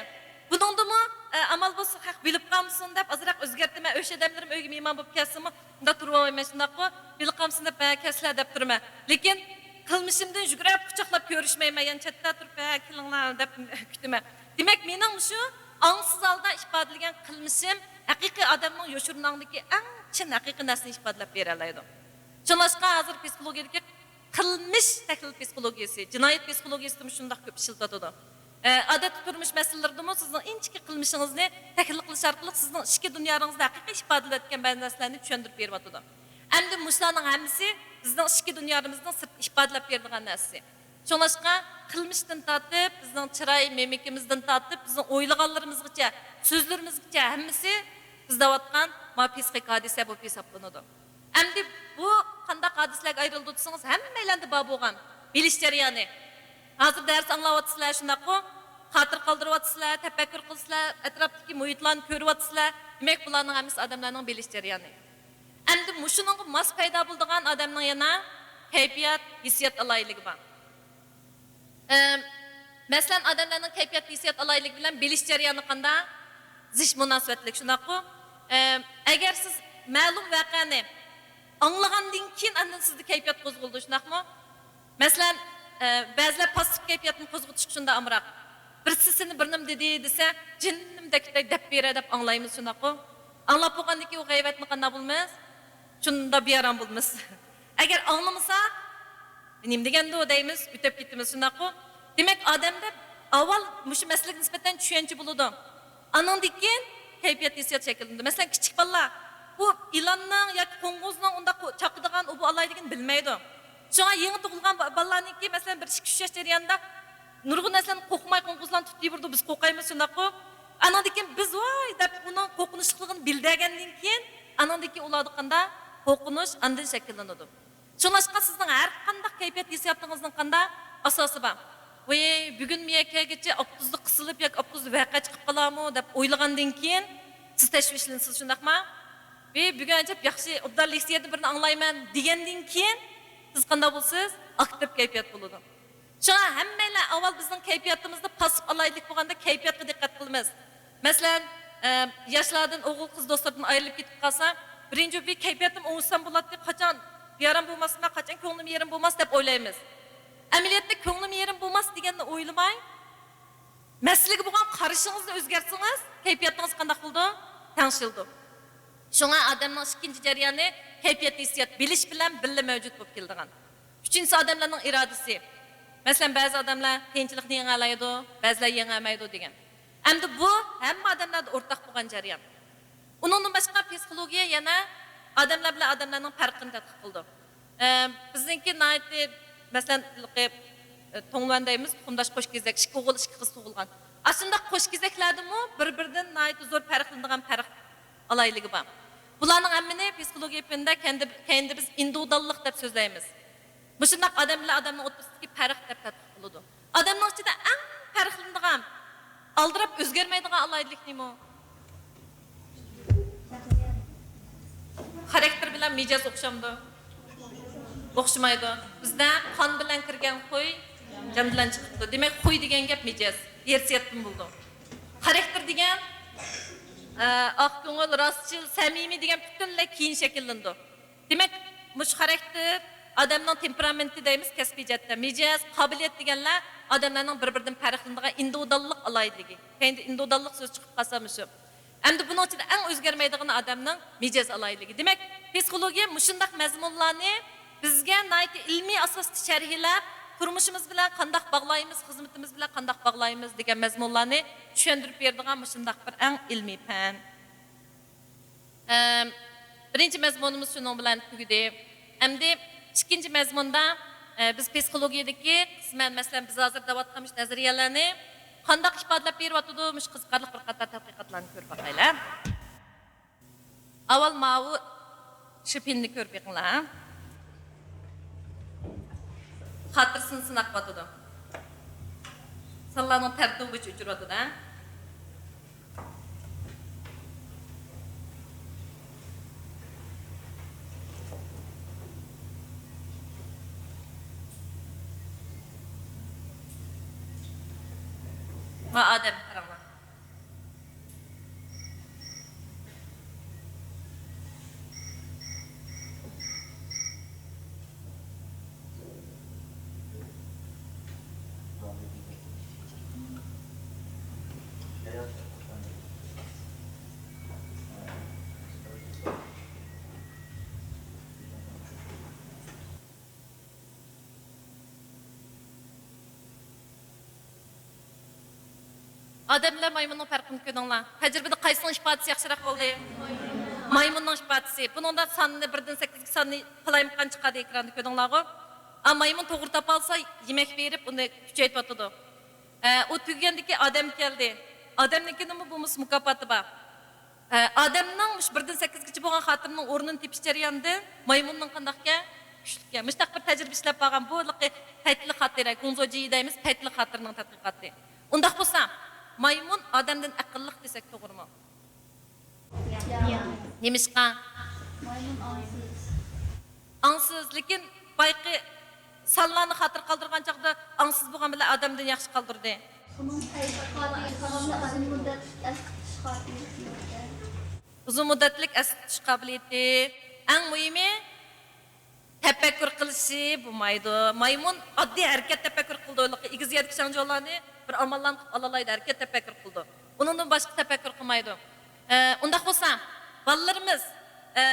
بۇنىڭدىمۇ، ئە، ئامال بولسا خەق بىلىپ قالمىسۇن دەپ ئازراق ئۆزگەرتىمەن. ئۆش ئادەملىرىم ئۆيگە مېھمان بولۇپ كەلسىمۇ، مۇنداق تۇرۇۋالمايمەن، شۇنداققۇ؟ بىلىپ قالمىسۇن دەپ، ھە، كەلسىلەر دەپ تۇرىمەن. لېكىن قىلمىشىمدىن يۈگۈرۈپ قۇچاقلاپ كۆرۈشمەيمەن، يەنە چەتتە تۇرۇپ، ھە، كېلىڭلار دەپ كۈتىمەن. دېمەك، مېنىڭ مۇشۇ ئاڭسىز ھالدا ئىپادىلىگەن قىلمىشىم ھەقىقىي ئادەمنىڭ يوشۇرۇن ئاڭدىكى ئەڭ چىن ھەقىقىي نەرسىنى ئىپادىلەپ بېرەلەيدۇ. شۇڭلاشقا ھازىر پسىخولوگىيەدىكى قىلمىش تەھلىل پسىخولوگىيەسى، جىنايەت پسىخولوگىيەسىدىمۇ شۇنداق كۆپ ئىشلىتىلىدۇ. ئە، ئادەتتە تۇرمۇش مەسىلىلىرىدىمۇ سىزنىڭ ئىنچىكە قىلمىشىڭىزنى تەھلىل قىلىش ئارقىلىق سىزنىڭ ئىچكى دۇنياڭىزنى ھەقىقىي ئىپادىلەۋەتكەن بەزى نەرسىلەرنى چۈشەندۈرۈپ بېرىۋاتىدۇ. ئەمدى مۇشۇلارنىڭ ھەممىسى بىزنىڭ ئىچكى دۇنيامىزنىڭ سىرتتا ئىپادىلەپ بېرىدىغان نەرسىسى. شۇڭلاشقا قىلمىشتىن تارتىپ، بىزنىڭ چىراي مىمىكىمىزدىن تارتىپ، بىزنىڭ ئويلىغانلىرىمىزغىچە، سۆزلىرىمىزگىچە ھەممىسى بىز دەۋاتقان ما پسىخىك ھادىسە بولۇپ ھېسابلىنىدۇ. ئەمدى بۇ قانداق ھادىسىلەرگە ئايرىلىدۇ دېسىڭىز، ھەممەيلەندە بار بولغان بىلىش جەريانى. ھازىر دەرس ئاڭلاۋاتىسىلەر، شۇنداققۇ؟ خاتىرە قالدۇرۇۋاتىسىلەر، تەپەككۇر قىلىسىلەر، ئەتراپتىكى مۇھىتلارنى كۆرۈۋاتىسىلەر. دېمەك، بۇلارنىڭ ھەممىسى ئادەملەرنىڭ بىلىش جەريانى. ئەمدى مۇشۇنىڭغا ماس پەيدا بولىدىغان ئادەمنىڭ يەنە كەيپىيات، ھېسسىيات ئالاھىدىلىكى بار. ئەم، مەسىلەن، ئادەملەرنىڭ كەيپىيات، ھېسسىيات ئالاھىدىلىكى بىلەن بىلىش جەريانى قانداق؟ زىچ مۇناسىۋەتلىك، شۇنداققۇ؟ ئەم، ئەگەر سىز مەلۇم ۋەقەنى ئاڭلىغاندىن كېيىن ئاندىن سىزدە كەيپىيات قوزغىلىدۇ، شۇنداقمۇ؟ مەسىلەن، ئە، بەزىلەر پاسسىپ كەيپىياتنى قوزغىتىشقا شۇنداق ئامراق. بىرسى سېنى بىر نېمە دېدى دېسە، جېنىمدەك دەپ بېرە دەپ ئاڭلايمىز، شۇنداققۇ؟ ئاڭلاپ بولغاندىن كېيىن ئۇ غەيۋەتنى قانداق بولىمىز؟ شۇنداق بىئارام بولىمىز. ئەگەر ئاڭلىمىسا، نېمە دېگەندۇ دەيمىز، ئۆتۈپ كېتىمىز، شۇنداققۇ؟ دېمەك، ئادەمدە ئاۋۋال مۇشۇ مەسىلىگە نىسبەتەن چۈشەنچە بولىدۇ. ئانىڭدىن كېيىن كەيپىيات، ھېسسىيات شەكىللىنىدۇ. مەسىلەن، كىچىك بالىلار بۇ ئىلاننىڭ ياكى قوڭغۇزنىڭ ئۇنداق قو-، چاقىدىغان ئۇ بۇ ئالاھىدىلىكىنى بىلمەيدۇ. شۇڭا يېڭى تۇغۇلغان با-، بالىلارنىڭكى، مەسىلەن، بىر ئىككى، ئۈچ ياش جەريانىدا نۇرغۇن نەرسىلەرنى قورقماي قوڭغۇزلارنى تۇتۇۋېرىدۇ، بىز قورقايمىز، شۇنداققۇ؟ ئانىڭدىن كېيىن بىز ۋاي دەپ ئۇنىڭ قورقۇنچلۇقلۇقىنى بىلدۈرگەندىن كېيىن، ئانىڭدىن كېيىن ئۇلاردا قانداق؟ قورقۇنچ ئاندىن شەكىللىنىدۇ. شۇڭلاشقا سىزنىڭ ھەر قانداق كەيپىيات، ھېسسىياتىڭىزنىڭ قانداق ئاساسى بار؟ ۋاي، بۈگۈن مېيەكەگىچە ئاپتوبۇستا قىسىلىپ ياكى ئاپتوبۇستا ۋەقە چىقىپ قالارمۇ دەپ ئويلىغاندىن كېيىن سىز تەشۋىشلىنىسىز، شۇنداقما؟ ۋاي، بۈگۈن ئەجەب ياخشى، ئوبدان لېكسىيەدىن بىرنى ئاڭلايمەن دېگەندىن كېيىن سىز قانداق بولىسىز؟ ئاكتىپ كەيپىيات بولىدۇ. شۇڭا ھەممەيلەن ئاۋۋال بىزنىڭ كەيپىياتىمىزدا پاسسىپ ئالاھىدىلىك بولغاندا كەيپىياتقا دىققەت قىلىمىز. مەسىلەن، ئە، ياشلاردىن ئوغۇل قىز دوستلاردىن ئايرىلىپ كېتىپ قالسا، بىرىنچى بىر كەيپىياتىم ئوڭشىسام بولاتتى، قاچان يارام بولماسمەن، قاچان كۆڭلۈم يېرىم بولماس دەپ ئويلايمىز. ئەمەلىيەتتە كۆڭلۈم يېرىم بولماس دېگەننى ئويلىماي، مەسىلىگە بولغان قارىشىڭىزنى ئۆزگەرتسىڭىز، كەيپىياتىڭىز قانداق بولىدۇ؟ تەڭشىلىدۇ. شۇڭا ئادەمنىڭ ئىككىنچى جەريانى كەيپىيات ھېسسىيات بىلىش بىلەن بىللە مەۋجۇت بولۇپ كېلىدىغان. ئۈچىنچىسى ئادەملەرنىڭ ئىرادىسى. مەسىلەن، بەزى ئادەملەر قىيىنچىلىقنى يېڭەلەيدۇ، بەزىلەر يېڭەلمەيدۇ دېگەن. ئەمدى بۇ ھەممە ئادەملەردە ئورتاق بولغان جەريان. ئۇنىڭدىن باشقا پسىخولوگىيە يەنە ئادەملەر بىلەن ئادەملەرنىڭ پەرقىنى تەتقىق قىلىدۇ. ئە، بىزنىڭكى ناھايىتى، مەسىلەن، ھېلىقى، ئە، تۇڭلۇەن دەيمىز، تۇخۇمداش قوش كېزەك، ئىككى ئوغۇل، ئىككى قىز تۇغۇلغان. ئاشۇنداق قوش كېزەكلەردىمۇ بىر-بىرىدىن ناھايىتى زور پەرقلىنىدىغان پەرق ئالاھىدىلىكى بار. بۇلارنىڭ ھەممىنى پسىخولوگىيە پېنىدە كەينىدە، كەينىدە بىز ئىندىۋىدۇئاللىق دەپ سۆزلەيمىز. مۇشۇنداق ئادەم بىلەن ئادەمنىڭ ئوتتۇرىسىدىكى پەرق دەپ تەتقىق قىلىدۇ. ئادەمنىڭ ئىچىدە ئەڭ پەرقلىنىدىغان، ئالدىراپ ئۆزگەرمەيدىغان ئالاھىدىلىك نېمە؟ خاراكتېر بىلەن مىجەز ئوخشامدۇ؟ ئوخشىمايدۇ. بىزدە قان بىلەن كىرگەن خۇي جان بىلەن چىقىپتۇ. دېمەك، خۇي دېگەن گەپ مىجەز، ئىرسىيەتتىن بولىدۇ. خاراكتېر دېگەن، ئە، ئاق كۆڭۈل، راستچىل، سەمىمىي دېگەن پۈتۈنلەي كېيىن شەكىللىنىدۇ. دېمەك، مۇشۇ خاراكتېر ئادەمنىڭ تېمپېرامېنتى دەيمىز، كەسپىي جەھەتتە. مىجەز، قابىلىيەت دېگەنلەر ئادەملەرنىڭ بىر-بىرىدىن پەرقلىنىدىغان ئىندىۋىدۇئاللىق ئالاھىدىلىكى. كەينىدە ئىندىۋىدۇئاللىق سۆزى چىقىپ قالسا مۇشۇ. ئەمدى بۇنىڭ ئىچىدە ئەڭ ئۆزگەرمەيدىغىنى ئادەمنىڭ مىجەز ئالاھىدىلىكى. دېمەك، پسىخولوگىيە مۇشۇنداق مەزمۇنلارنى بىزگە ناھايىتى ئىلمىي ئاساستا شەرھلەپ، تۇرمۇشىمىز بىلەن قانداق باغلايمىز، خىزمىتىمىز بىلەن قانداق باغلايمىز دېگەن مەزمۇنلارنى چۈشەندۈرۈپ بېرىدىغان مۇشۇنداق بىر ئەڭ ئىلمىي پەن. ئەم، بىرىنچى مەزمۇنىمىز شۇنىڭ بىلەن تۈگىدى. ئەمدى ئىككىنچى مەزمۇندا، ئە، بىز پسىخولوگىيەدىكى قىسمەن، مەسىلەن، بىز ھازىر دەۋاتقان مۇشۇ نەزەرىيەلەرنى قانداق ئىپادىلەپ بېرىۋاتىدۇ، مۇشۇ قىزىقارلىق بىر قاتار تەتقىقاتلارنى كۆرۈپ باقايلى. ئاۋۋال ماۋۇ شىپىننى كۆرۈپ بېقىڭلار. خاتىرىسىنى سىناقلىۋاتىدۇ. سانلارنىڭ تەرتىپى بويىچە ئۆچۈرۈۋاتىدۇ، ھە؟ ۋە ئادەم قاراڭلار. ئادەم بىلەن مايمۇننىڭ پەرقىنى كۆردۈڭلار. تەجرىبىدە قايسىنىڭ ئىپادىسى ياخشىراق بولدى؟ مايمۇننىڭ ئىپادىسى. بۇنىڭدا ساننى، بىردىن سەككىزگە ساننى قالايمىقان چىقاردى ئېكراندا، كۆردۈڭلارغۇ؟ ئا، مايمۇن توغرا تاپالسا، يېمەك بېرىپ، ئۇنى كۈچەيتىۋاتىدۇ. ئە، ئۇ تۈگىگەندىكى ئادەم كەلدى. ئادەمنىڭكىنىمۇ بولمىسا مۇكاپاتى بار. ئە، ئادەمنىڭ مۇشۇ بىردىن سەككىزگىچە بولغان خاتىرىنىڭ ئورنىنى تېپىش جەريانىدىن مايمۇننىڭ قانداقكەن؟ كۈچلۈككەن. مۇشۇنداق بىر تەجرىبە ئىشلەپ بارغان، بۇ ھېلىقى پەيتلىك خاتىرە، گۇڭزوجى دەيمىز، پەيتلىك خاتىرىنىڭ تەتقىقاتى. ئۇنداق بولسا، مايمۇن ئادەمدىن ئەقىللىق دېسەك توغرىمۇ؟ ياق. نېمىشقا؟ مايمۇن ئاڭسىز. ئاڭسىز، لېكىن بايىقى سانلارنى خاتىرە قالدۇرغان چاغدا ئاڭسىز بولغان بىلەن ئادەمدىن ياخشى قالدۇردى. ئۇنىڭ تەتقىقاتى، ئۇزۇن مۇددەتلىك ئەستە تۇتۇش قابىلىيىتى يوق ئىكەن. ئۇزۇن مۇددەتلىك ئەستە تۇتۇش قابىلىيىتى. ئەڭ مۇھىمى، تەپەككۇر قىلىشى بولمايدۇ. مايمۇن ئاددىي ھەرىكەت تەپەككۇر قىلىدۇ. ھېلىقى ئېگىز يەردىكى شاڭجيۇلارنى بىر ئاماللارنى قىلىپ ئالالايدۇ، ھەرىكەت تەپەككۇر قىلىدۇ. ئۇنىڭدىن باشقا تەپەككۇر قىلمايدۇ. ئە، ئۇنداق بولسا، بالىلىرىمىز، ئە،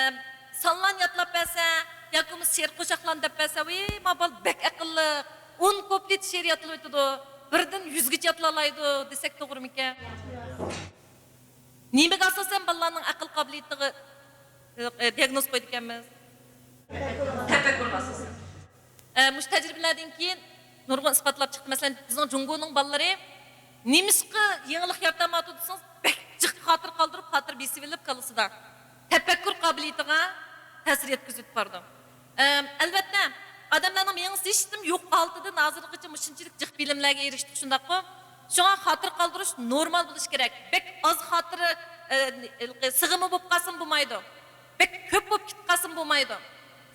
سانلارنى يادلاپ بەرسە ياكى بولمىسا شېئىر قوشاقلارنى دەپ بەرسە، ۋىي، ما بالا بەك ئەقىللىق، ئون كۇپلېت شېئىر يادلىۋېتىدۇ، بىردىن يۈزگىچە يادلالايدۇ دېسەك توغرىمىكەن؟ نېمىگە ئاساسەن بالىلارنىڭ ئەقىل قابىلىيىتىغا، ئە، دىياگنوز قويىدىكەنمىز؟ تەپەككۇرغا ئاساسەن. ئە، مۇشۇ تەجرىبىلەردىن كېيىن نۇرغۇن ئىسپاتلاپ چىقتى. مەسىلەن، بىزنىڭ جۇڭگونىڭ بالىلىرى نېمىشقا يېڭىلىق يارىتالمايۋاتىدۇ دېسىڭىز، بەك جىق خاتىرە قالدۇرۇپ، خاتىرە بېسىۋېلىپ كاللىسىدا تەپەككۇر قابىلىيىتىغا تەسىر يەتكۈزۈۋېتىپ بارىدۇ. ئەم، ئەلۋەتتە، ئادەملەرنىڭ مېڭىسى ھېچتىن يوق ھالىتىدىن ھازىرغىچە مۇشۇنچىلىك جىق بىلىملەرگە ئېرىشتۇق، شۇنداققۇ؟ شۇڭا خاتىرە قالدۇرۇش نورمال بولۇشى كېرەك. بەك ئاز خاتىرە، ئە، سىغىمى بولۇپ قالسىمۇ بولمايدۇ. بەك كۆپ بولۇپ كېتىپ قالسىمۇ بولمايدۇ.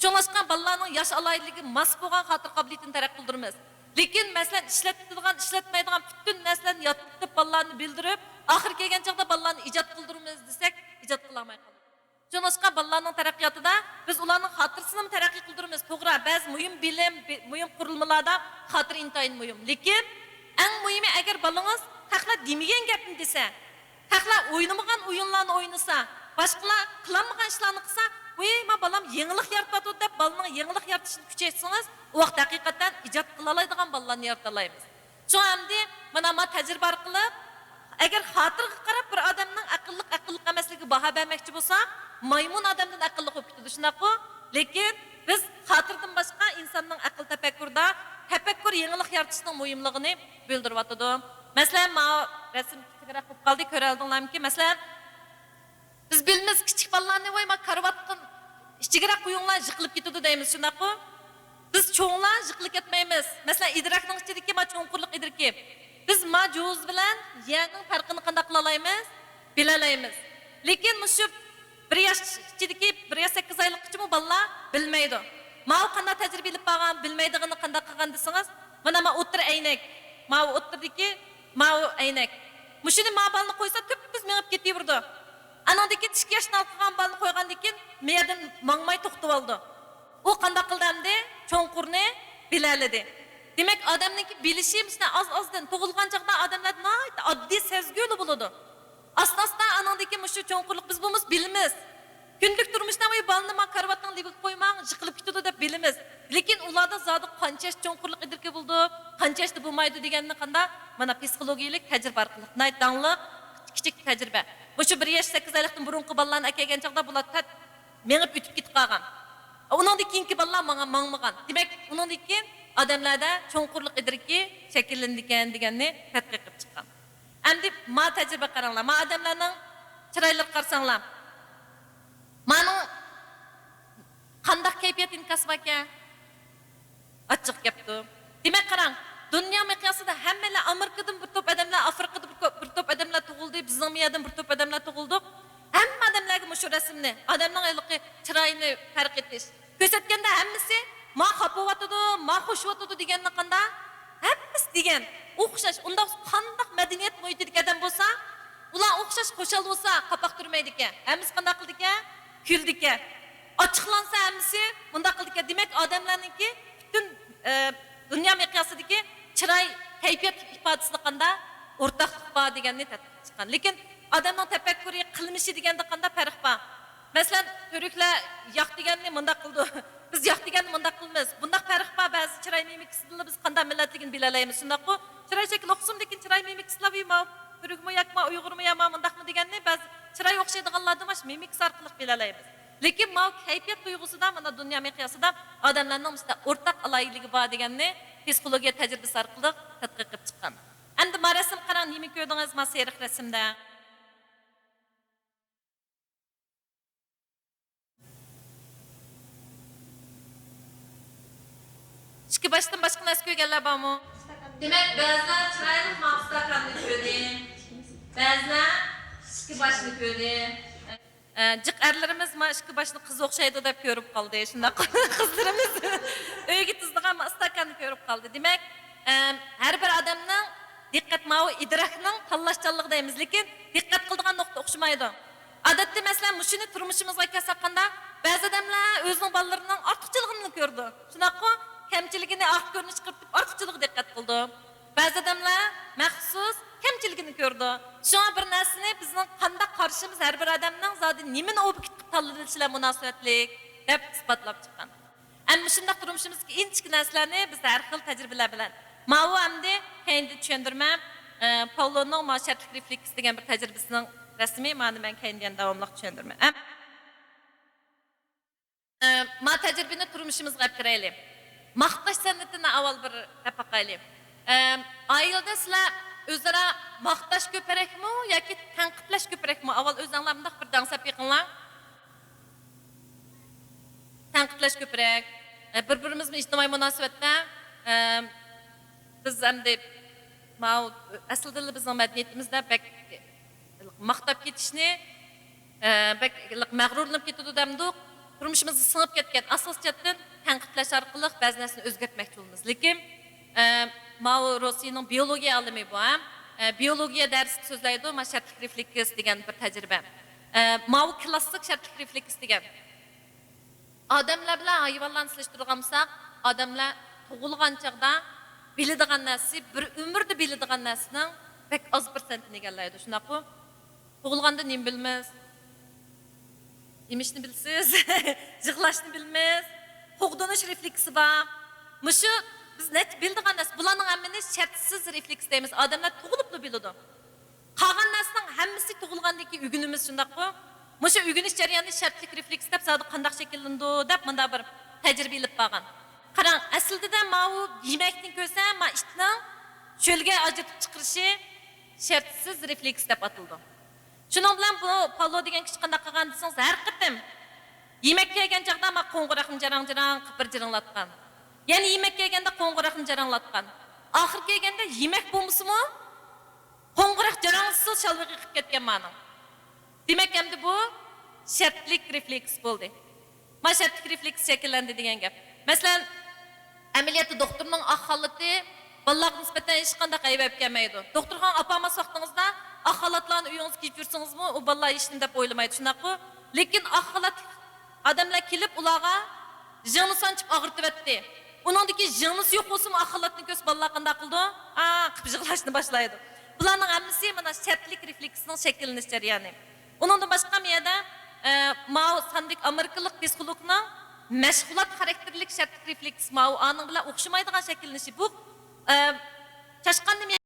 شۇڭلاشقا بالىلارنىڭ ياش ئالاھىدىلىكىگە ماس بولغان خاتىرە قابىلىيىتىنى تەرەققىي قىلدۇرىمىز. لېكىن، مەسىلەن، ئىشلەتكۈدىغان، ئىشلەتمەيدىغان پۈتۈن نەرسىلەرنى ياتلىتىپ، بالىلارنى بىلدۈرۈپ، ئاخىرى كەلگەن چاغدا بالىلارنى ئىجاد قىلدۇرىمىز دېسەك، ئىجاد قىلالماي قالىدۇ. شۇڭلاشقا بالىلارنىڭ تەرەققىياتىدا بىز ئۇلارنىڭ خاتىرىسىنىمۇ تەرەققىي قىلدۇرىمىز. توغرا، بەزى مۇھىم بىلىم، بى-، مۇھىم قۇرۇلمىلاردا خاتىرە ئىنتايىن مۇھىم. لېكىن ئەڭ مۇھىمى، ئەگەر بالىڭىز تەخلا دېمىگەن گەپنى دېسە، تەخلا ئوينىمىغان ئويۇنلارنى ئوينىسا، باشقىلار قىلالمىغان ئىشلارنى قىلسا، ۋى، ما بالام يېڭىلىق يارىتىۋاتىدۇ دەپ، بالىنىڭ يېڭىلىق يارىتىشىنى كۈچەيتسىڭىز، ئۇ ۋاقىت ھەقىقەتەن ئىجاد قىلالايدىغان بالىلارنى يارىتالايمىز. شۇڭا ئەمدى مانا ما تەجرىبە ئارقىلىق، ئەگەر خاتىرىگە قاراپ بىر ئادەمنىڭ ئەقىللىق، ئەقىللىق ئەمەسلىكىگە باھا بەرمەكچى بولسا، مايمۇن ئادەمدىن ئەقىللىق بولۇپ كېتىدۇ، شۇنداققۇ؟ لېكىن بىز خاتىرىدىن باشقا ئىنساننىڭ ئەقىل تەپەككۇرىدا، تەپەككۇر يېڭىلىق يارىتىشنىڭ مۇھىملىقىنى بىلدۈرۈۋاتىدۇ. مەسىلەن، ماۋۇ رەسىم كىچىكرەك بولۇپ قالدى، كۆرەلىدىڭلارمىكىن؟ مەسىلەن، بىز بىلىمىز، كىچىك بالىلارنى، ۋاي، ما كارىۋاتقا ئىچىگىرەك قويۇڭلار، يىقىلىپ كېتىدۇ دەيمىز، شۇنداققۇ؟ بىز چوڭلار يىقىلىپ كەتمەيمىز. مەسىلەن، ئىدراكنىڭ ئىچىدىكى ما چوڭقۇرلۇق ئىدرىكى. بىز ما جۇز بىلەن يەرنىڭ پەرقىنى قانداق قىلالايمىز؟ بىلەلەيمىز. لېكىن مۇشۇ بىر ياش ئىچىدىكى، بىر ياش سەككىز ئايلىققىچىمۇ بالىلار بىلمەيدۇ. ماۋۇ قانداق تەجرىبە ئېلىپ بارغان، بىلمەيدىغىنى قانداق قىلغان دېسىڭىز، مانا، ما ئوتتۇرا ئەينەك، ماۋۇ ئوتتۇرىدىكى ماۋۇ ئەينەك. مۇشۇنى ما بالىنى قويسا، تۈپتۈز مېڭىپ كېتىۋېرىدۇ. ئانىڭدىن كېيىن ئىككى ياشتىن ئالقىغان بالىنى قويغاندىن كېيىن، مەيەردىن ماڭماي توختىۋالىدۇ. ئۇ قانداق قىلدى ئەمدى؟ چوڭقۇرنى بىلەلىدى. دېمەك، ئادەمنىڭكى بىلىشى مۇشۇنداق ئاز-ئازدىن، تۇغۇلغان چاغدا ئادەملەر ناھايىتى ئاددىي سەزگۈلى بولىدۇ. ئاستا-ئاستا ئانىڭدىن كېيىن مۇشۇ چوڭقۇرلۇق، بىز بۇمۇ بىلىمىز. كۈندىلىك تۇرمۇشتا، ۋاي، بالىنى ما كارىۋاتنىڭ لېۋىگە قويماڭ، يىقىلىپ كېتىدۇ دەپ بىلىمىز. لېكىن ئۇلاردا زادى قانچە ياش چوڭقۇرلۇق ئىدرىكى بولىدۇ، قانچە ياشتا بولمايدۇ دېگەننى قاندا، مانا، پسىخولوگىيەلىك تەجرىبە ئارقىلىق، ناھايىتى داڭلىق، كىچىك تەجرىبە. مۇشۇ بىر ياش سەككىز ئايلىقتىن بۇرۇنقى بالىلارنى ئەكەلگەن چاغدا بۇلار تەت مېڭىپ ئۆتۈپ كېتىپ قالغان. ئۇنىڭدىن كېيىنكى بالىلار ماڭا-، ماڭمىغان. دېمەك، ئۇنىڭدىن كېيىن ئادەملەردە چوڭقۇرلۇق ئىدرىكى شەكىللىنىدىكەن دېگەننى تەتقىق قىلىپ چىققان. ئەمدى ما تەجرىبە قاراڭلار. ما ئادەملەرنىڭ چىرايلىرىغا قارىساڭلار. مانىڭ قانداق كەيپىيات ئىنكاسى باركەن؟ ئاچچىق كەپتۇ. دېمەك، قاراڭ، دۇنيا مىقياسىدا ھەممىلا ئامېرىكىدىن بىر توپ ئادەملەر، ئافرىقىدىن بىر كو-، بىر توپ ئادەملەر تۇغۇلدى، بىزنىڭ مۇ يەردىن بىر توپ ئادەملەر تۇغۇلدۇق. ھەممە ئادەملەرگە مۇشۇ رەسىمنى، ئادەمنىڭ ھېلىقى چىرايىنى پەرق ئېتىش كۆرسەتكەندە، ھەممىسى ما خاپىۋاتىدۇ، ما خوشىۋاتىدۇ دېگەننى قاندا؟ ھەممىسى دېگەن ئوخشاش. ئۇنداق قانداق مەدەنىيەت مۇھىتىدىكى ئادەم بولسا، ئۇلار ئوخشاش خۇشال بولسا، قاپاق تۈرمەيدىكەن. ھەممىسى قانداق قىلىدىكەن؟ كۈلىدىكەن. ئاچچىقلانسا، ھەممىسى مۇنداق قىلىدىكەن. دېمەك، ئادەملەرنىڭكى پۈتۈن، ئە، دۇنيا مىقياسىدىكى چىراي، كەيپىيات ئىپادىسىدە قاندا ئورتاقلىق بار دېگەننى تەتقىق چىققان. لېكىن ئادەمنىڭ تەپەككۇرى، قىلمىشى دېگەندە قانداق پەرق بار؟ مەسىلەن، تۈركلەر ياق دېگەننى مۇنداق قىلىدۇ، بىز ياق دېگەننى مۇنداق قىلىمىز. بۇنداق پەرق بار، بەزى چىراي مىمىكىسىدىنلا بىز قانداق مىللەتلىكىنى بىلەلەيمىز، شۇنداققۇ؟ چىراي شەكلى ئوخشىسىمۇ، لېكىن چىراي مىمىكىسىلا، ۋى، ماۋۇ تۈركمۇ ياكى ما ئۇيغۇرمۇ يا ما مۇنداقمۇ دېگەننى بەزى چىراي ئوخشايدىغانلاردىن ماش مىمىكىسى ئارقىلىق بىلەلەيمىز. لېكىن ماۋۇ كەيپىيات تۇيغۇسىدا، مانا، دۇنيا مىقياسىدا ئادەملەرنىڭ مۇشۇنداق ئورتاق ئالاھىدىلىكى بار دېگەننى پسىخولوگىيە تەجرىبىسى ئارقىلىق تەتقىق قىلىپ چىققان. ئەمدى ما رەسىمگە قاراڭ، نېمە كۆردىڭىز؟ ما سېرىق رەسىمدە. ئىككى باشتىن باشقا نەرسە كۆرگەنلەر بارمۇ؟ دېمەك، بەزىلەر چىرايلىق ماۋۇ ئىستاكاننى كۆردى. بەزىلەر ئىككى باشنى كۆردى. ئە، جىق ئەرلىرىمىز ما ئىككى باشنى قىز ئوخشايدۇ دەپ كۆرۈپ قالدى. شۇنداق قىزلىرىمىز ئۆيگە تىزىدىغان ما ئىستاكاننى كۆرۈپ قالدى. دېمەك، ئە، ھەر بىر ئادەمنىڭ دىققەت، ماۋۇ ئىدراكنىڭ تاللاشچانلىقى دەيمىز، لېكىن دىققەت قىلىدىغان نۇقتا ئوخشىمايدۇ. ئادەتتە، مەسىلەن، مۇشۇنى تۇرمۇشىمىزغا كەلسەك قانداق؟ بەزى ئادەملەر ئۆزىنىڭ بالىلىرىنىڭ ئارتۇقچىلىقىنى كۆرىدۇ. شۇنداققۇ؟ كەمچىلىكىنى ئارقا كۆرۈنۈش چىقىرىپ، ئارتۇقچىلىقىغا دىققەت قىلىدۇ. بەزى ئادەملەر مەخسۇس كەمچىلىكىنى كۆرىدۇ. شۇڭا بىر نەرسىنى بىزنىڭ قانداق قارىشىمىز ھەر بىر ئادەمنىڭ زادى نېمىنى ئوبيېكت قىلىپ تاللىنىشى بىلەن مۇناسىۋەتلىك، دەپ ئىسپاتلاپ چىققان. ئەمدى مۇشۇنداق تۇرمۇشىمىزدىكى ئىنچىكە نەرسىلەرنى بىز ھەر خىل تەجرىبىلەر بىلەن. ماۋۇ ئەمدى كەينىدە چۈشەندۈرمە، ئە، پاۋلونىڭ ما شەرتلىك رېفلېكس دېگەن بىر تەجرىبىسىنىڭ رەسىمى، مانى مەن كەينىدە يەنە داۋاملىق چۈشەندۈرمە. ئەم-، ئە، ما تەجرىبىنى تۇرمۇشىمىزغا ئەپ كىرەيلى. ماختاش سەنئىتىنى ئاۋۋال بىر دەپ باقايلى. ئە، ئائىلىدە سىلەر ئۆزئارا ماختاش كۆپرەكمۇ ياكى تەنقىدلەش كۆپرەكمۇ؟ ئاۋۋال ئۆزۈڭلار مۇنداق بىر دەڭسەپ بېقىڭلار. تەنقىدلەش كۆپرەك. ئە، بىر-بىرىمىزمۇ ئىجتىمائىي مۇناسىۋەتتە، ئە، بىز ئەمدى ماۋۇ ئەسلىدىلا بىزنىڭ مەدەنىيىتىمىزدە بەك ماختاپ كېتىشنى، ئە، بەك مەغرۇرلىنىپ كېتىدۇ دەمدۇق. تۇرمۇشىمىزغا سىڭىپ كەتكەن، ئاساسىي جەھەتتىن تەنقىدلەش ئارقىلىق بەزى نەرسىنى ئۆزگەرتمەكچى بولىمىز. لېكىن، ئە، ماۋۇ روسىيەنىڭ بىيولوگىيە ئالىمى بۇ، ھە؟ ئە، بىيولوگىيە دەرسىدە سۆزلەيدۇ، ما شەرتلىك رېفلېكس دېگەن بىر تەجرىبە. ئە، ماۋۇ كلاسسىك شەرتلىك رېفلېكس دېگەن. ئادەملەر بىلەن ھايۋانلارنى سېلىشتۇرغان بولساق، ئادەملەر تۇغۇلغان چاغدا بىلىدىغان نەرسىسى، بىر ئۆمۈردە بىلىدىغان نەرسىسىنىڭ بەك ئاز پىرسەنتىنى ئىگىلەيدۇ، شۇنداققۇ؟ تۇغۇلغاندا نېمە بىلىمىز؟ يېمىشنى بىلىسىز، يىغلاشنى بىلىمىز، قوغدىنىش رېفلېكسى بار. مۇشۇ بىز نەچچە بىلىدىغان نەرسە، بۇلارنىڭ ھەممىنى شەرتسىز رېفلېكس دەيمىز. ئادەملەر تۇغۇلۇپلا بىلىدۇ. قالغان نەرسىنىڭ ھەممىسى تۇغۇلغاندىن كېيىن ئۆگىنىمىز، شۇنداققۇ؟ مۇشۇ ئۆگىنىش جەريانى شەرتلىك رېفلېكس دەپ زادى قانداق شەكىللىنىدۇ دەپ مۇنداق بىر تەجرىبە ئېلىپ بارغان. قاراڭ، ئەسلىدە ماۋۇ يېمەكنى كۆرسە، ما ئىتنىڭ شۆلگە ئاجرىتىپ چىقىرىشى شەرتسىز رېفلېكس دەپ ئاتىلىدۇ. شۇنىڭ بىلەن بۇ پاللو دېگەن كىشى قانداق قىلغان دېسىڭىز، ھەر قېتىم يېمەك كەلگەن چاغدا ما قوڭغۇراقنى جاراڭ-جاراڭ قىلىپ بىر جىرىڭلاتقان. يەنە يېمەك كەلگەندە قوڭغۇراقنى جاراڭلاتقان. ئاخىرى كەلگەندە يېمەك بولمىسىمۇ، قوڭغۇراق جاراڭلىسىلا شالۋىقى قىپ كەتكەن مانىڭ. دېمەك، ئەمدى بۇ شەرتلىك رېفلېكس بولدى. ما شەرتلىك رېفلېكس شەكىللەندى دېگەن گەپ. مەسىلەن، ئەمەلىيەتتە دوختۇرنىڭ ئاق خالىتى بالىلارغا نىسبەتەن ھېچقانداق ھەيۋە ئەپ كەلمەيدۇ. دوختۇرخانىغا ئاپارماس ۋاقتىڭىزدا ئاق خالاتلارنى ئۆيىڭىزگە كىيىپ يۈرسىڭىزمۇ، ئۇ بالىلار ھېچنېمە دەپ ئويلىمايدۇ، شۇنداققۇ؟ لېكىن ئاق خالاتلىق ئادەملەر كېلىپ، ئۇلارغا ژىڭنە سانچىپ ئاغرىتىۋەتتى. ئۇنىڭدىكى ژىڭنىسى يوق بولسىمۇ، ئاق خالاتنى كۆرسە، بالىلار قانداق قىلىدۇ؟ ئا، قىپ يىغلاشنى باشلايدۇ. بۇلارنىڭ ھەممىسى مانا شەرتلىك رېفلېكسنىڭ شەكىللىنىش جەريانى. ئۇنىڭدىن باشقا، مۇ يەردە، ئە، ماۋۇ ساندىك ئامېرىكىلىق پسىخولوگنىڭ مەشغۇلات خاراكتېرلىك شەرتلىك رېفلېكس ماۋۇ ئانىڭ بىلەن ئوخشىمايدىغان شەكىللىنىشى. بۇ، ئە، چاشقاننى